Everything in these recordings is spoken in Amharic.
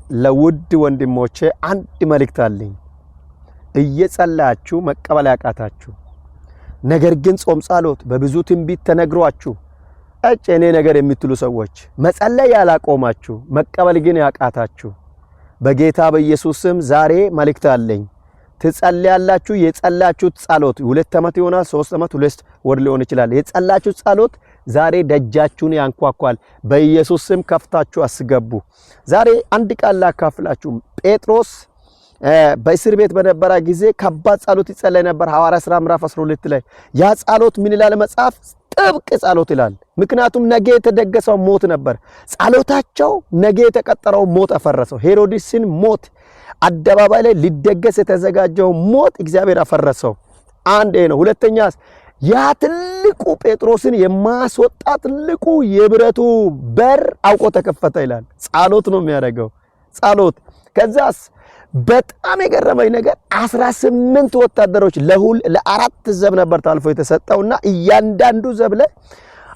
ለውድ ወንድሞቼ አንድ መልእክት አለኝ። እየጸለያችሁ መቀበል ያቃታችሁ፣ ነገር ግን ጾም ጸሎት በብዙ ትንቢት ተነግሯችሁ እጭ እኔ ነገር የምትሉ ሰዎች፣ መጸለይ ያላቆማችሁ መቀበል ግን ያቃታችሁ፣ በጌታ በኢየሱስ ስም ዛሬ መልእክት አለኝ። ትጸልያላችሁ። የጸላችሁት ጸሎት 2 ዓመት ይሆናል፣ 3 ዓመት፣ 2 ወር ሊሆን ይችላል። የጸላችሁት ጸሎት ዛሬ ደጃችሁን ያንኳኳል። በኢየሱስ ስም ከፍታችሁ አስገቡ። ዛሬ አንድ ቃል ላካፍላችሁ። ጴጥሮስ በእስር ቤት በነበረ ጊዜ ከባድ ጸሎት ይጸለይ ነበር። ሐዋርያ ሥራ ምዕራፍ 12 ላይ ያ ጸሎት ምን ይላል መጽሐፍ? ጥብቅ ጸሎት ይላል። ምክንያቱም ነገ የተደገሰው ሞት ነበር። ጸሎታቸው ነገ የተቀጠረው ሞት አፈረሰው። ሄሮድስን ሞት፣ አደባባይ ላይ ሊደገስ የተዘጋጀው ሞት እግዚአብሔር አፈረሰው። አንድ ይሄ ነው። ሁለተኛ ያ ትልቁ ጴጥሮስን የማስወጣ ትልቁ የብረቱ በር አውቆ ተከፈተ ይላል። ጸሎት ነው የሚያደርገው ጸሎት። ከዛስ በጣም የገረመኝ ነገር 18 ወታደሮች ለአራት ዘብ ነበር ታልፎ የተሰጠውና እያንዳንዱ ዘብ ላይ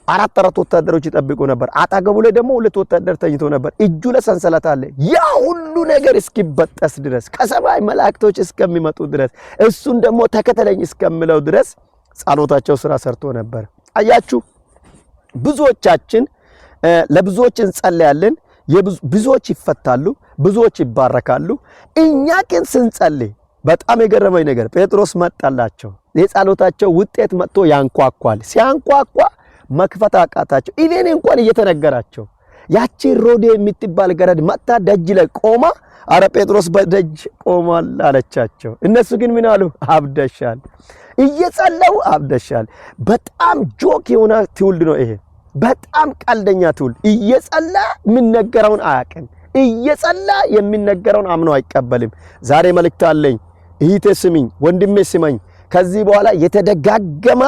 አራት አራት ወታደሮች ይጠብቁ ነበር። አጠገቡ ላይ ደግሞ ሁለት ወታደር ተኝቶ ነበር። እጁ ላይ ሰንሰለት አለ። ያ ሁሉ ነገር እስኪበጠስ ድረስ፣ ከሰማይ መላእክቶች እስከሚመጡ ድረስ፣ እሱን ደግሞ ተከተለኝ እስከሚለው ድረስ ጸሎታቸው ስራ ሰርቶ ነበር። አያችሁ፣ ብዙዎቻችን ለብዙዎች እንጸልያለን። ብዙዎች ይፈታሉ፣ ብዙዎች ይባረካሉ። እኛ ግን ስንጸልይ በጣም የገረመኝ ነገር ጴጥሮስ መጣላቸው። የጸሎታቸው ውጤት መጥቶ ያንኳኳል። ሲያንኳኳ መክፈት አቃታቸው። Even እንኳን እየተነገራቸው ያቺ ሮዴ የምትባል ገረድ መጥታ ደጅ ላይ ቆማ አረ ጴጥሮስ በደጅ ቆሟል አለቻቸው። እነሱ ግን ምን አሉ? አብደሻል። እየጸለዩ አብደሻል። በጣም joke የሆነ ትውልድ ነው ይሄ። በጣም ቀልደኛ ትውልድ። እየጸላ የሚነገረውን አያውቅም። እየጸላ የሚነገረውን አምኖ አይቀበልም። ዛሬ መልእክት አለኝ። እህቴ ስሚኝ፣ ወንድሜ ስመኝ። ከዚህ በኋላ የተደጋገመ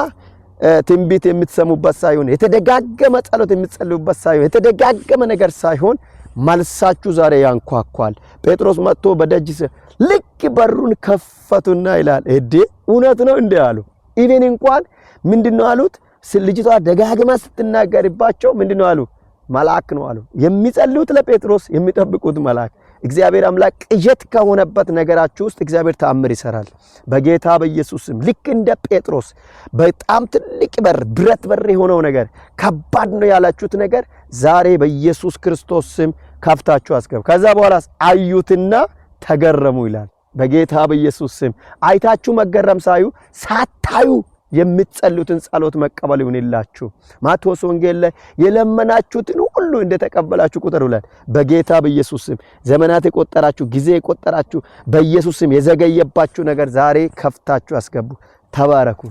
ትንቢት የምትሰሙበት ሳይሆን፣ የተደጋገመ ጸሎት የምትጸልዩበት ሳይሆን፣ የተደጋገመ ነገር ሳይሆን መልሳችሁ ዛሬ ያንኳኳል። ጴጥሮስ መጥቶ በደጅ ልክ በሩን ከፈቱና ይላል፣ እዴ እውነት ነው እንዴ አሉ። Even እንኳን ምንድነው አሉት? ልጅቷ ደጋግማ ስትናገርባቸው ምንድነው አሉ? መልአክ ነው አሉ። የሚጸልዩት ለጴጥሮስ፣ የሚጠብቁት መልአክ። እግዚአብሔር አምላክ ቅዠት ከሆነበት ነገራችሁ ውስጥ እግዚአብሔር ተአምር ይሰራል። በጌታ በኢየሱስ ስም ልክ እንደ ጴጥሮስ በጣም ትልቅ በር፣ ብረት በር የሆነው ነገር፣ ከባድ ነው ያላችሁት ነገር ዛሬ በኢየሱስ ክርስቶስ ስም ከፍታችሁ አስገቡ። ከዛ በኋላ አዩትና ተገረሙ ይላል። በጌታ በኢየሱስ ስም አይታችሁ መገረም ሳዩ ሳታዩ የምትጸልዩትን ጸሎት መቀበል ይሁንላችሁ። ማቴዎስ ወንጌል ላይ የለመናችሁትን ሁሉ እንደተቀበላችሁ ቁጠሩ ይላል። በጌታ በኢየሱስ ስም ዘመናት የቆጠራችሁ፣ ጊዜ የቆጠራችሁ፣ በኢየሱስ ስም የዘገየባችሁ ነገር ዛሬ ከፍታችሁ አስገቡ። ተባረኩ።